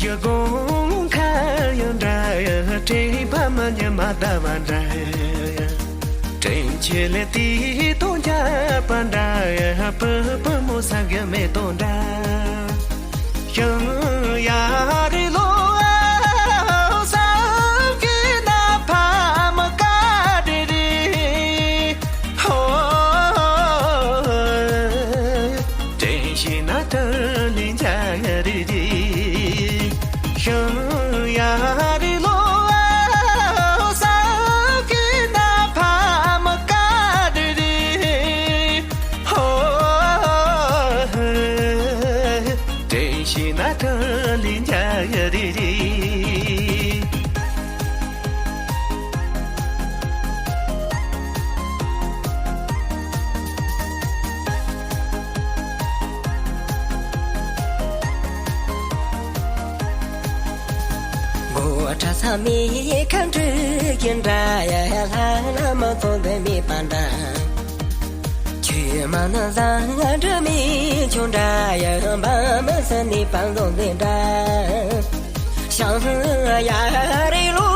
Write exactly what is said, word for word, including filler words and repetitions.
ཡ་དགོང་ཁ་ཡང་འདྲ་ཡ། དྲན་པ་མ་ཉམས་མ་ད་བ་འདྲ་ཡ། དྲན་ཆེ་ལེ་དེ་དོ་འཇག་པ་འདྲ་ཡ། པུ་པུ་མོ་ས་གི་མེ་ཏོ་འདྲ། ཡང་ཡ་རི་ལོ་ཨ་ས་གི་ན་ཕ་མ་ཀ་དེ་རི། ཧོ། དྲན་ཤེས་ན་དྲན་ལིན་ཇ་ཡ་རི་རི། ཤང་ཡ་རི་ལོ་ཨ་ས་གི་ན་ཕ་མ་ཀ་དེ་རི། ཧོ། དྲན་ཤེས་ན་དྲན་ལིན་ཇ་ཡ་རི་རི། མགོ་ཁྲ་ས་མི་ཁ་འབྲུ་གི་འདྲ་ཡ། ལྷ་ལ་མ་ཚོགས་འདི་མི་པ་འདྲ། ཆུ་མ་ན་བཟང་འདྲ་མི་ཆུང་འདྲ་ཡ། འབའ་མ་ས་ནི་པ་འདོ་འདི་འདྲ། ཤང་ཡ་རི་ལུ།